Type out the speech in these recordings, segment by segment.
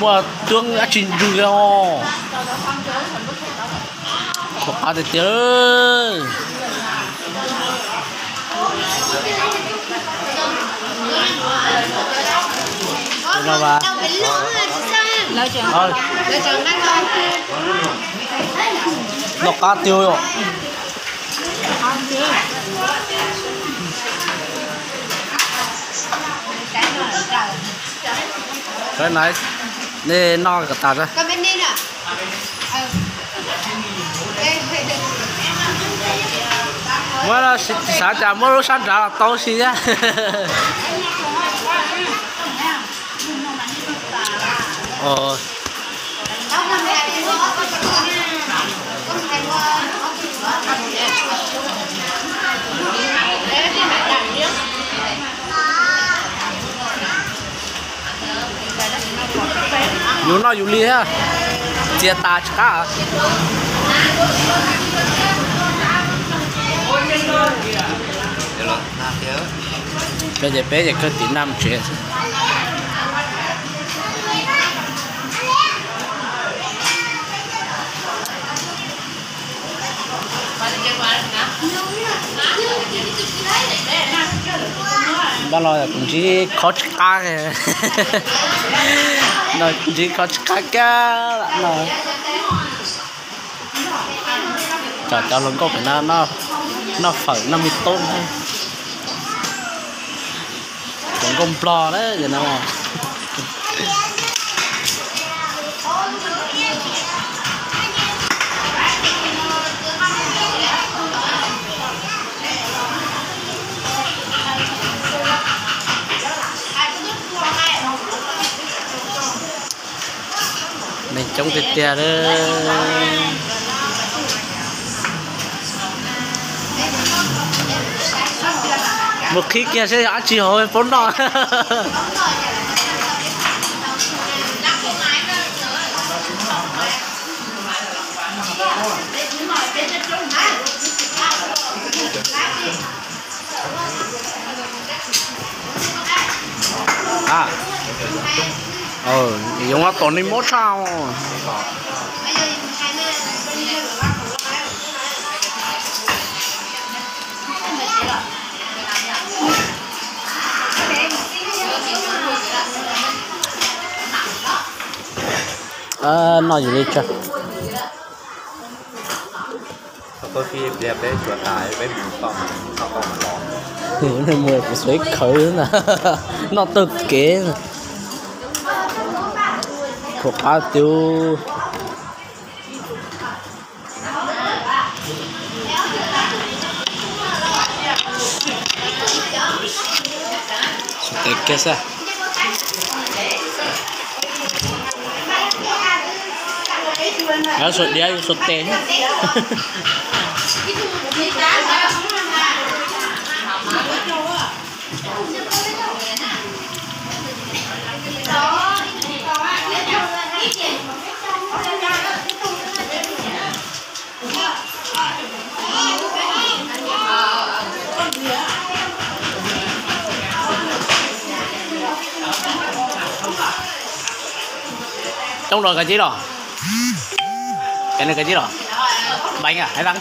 Muaj cuab dab tsi ntswg os. Khuv qab tiag tiag. Noj qab tiag os. Nej noj kom tas. Muab xav cas muab lub sab nrad los tau si thiab. Yus noj yus li thiab, txias tas tsis qab. Peb ces peb ces kawg tim naj tsev. Npaj no kuv ntsib khob tsis qab, no kuv ntsib khob tsis qab kiag no. Cov cov hluas nkauj pem no noj fawm noj me tub, hluas nkauj Nplog na no. Neeg coob tiag tiag. Mus qhib kiag seb yog dab tsi hauv paub noj. Yoov tom neeg mob tshaj. Noj yus li tso. Mus kuv xuav khawv na, noj tag kev. Khuv qab tiag. Xuas tes kiag xwb. Xuas diav yuav xuas tes. Coob dua koj tsis los? Koj tsis los? Bánh à hay đắng?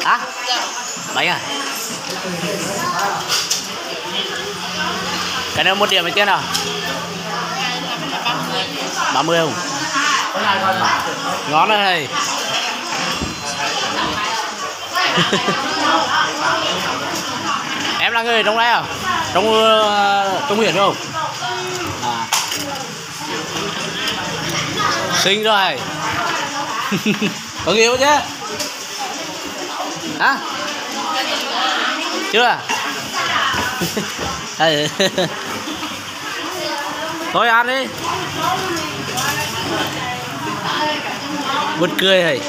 Hả? Bánh à? Cái này một điểm bao nhiêu nào? Ba mươi không? Ngon đấy. Em là người trong đây à? Trong, ờ, trong huyện không? À. Xinh rồi. Có người yêu chưa? Hả? Chưa? Thôi ăn đi. Buồn cười hầy.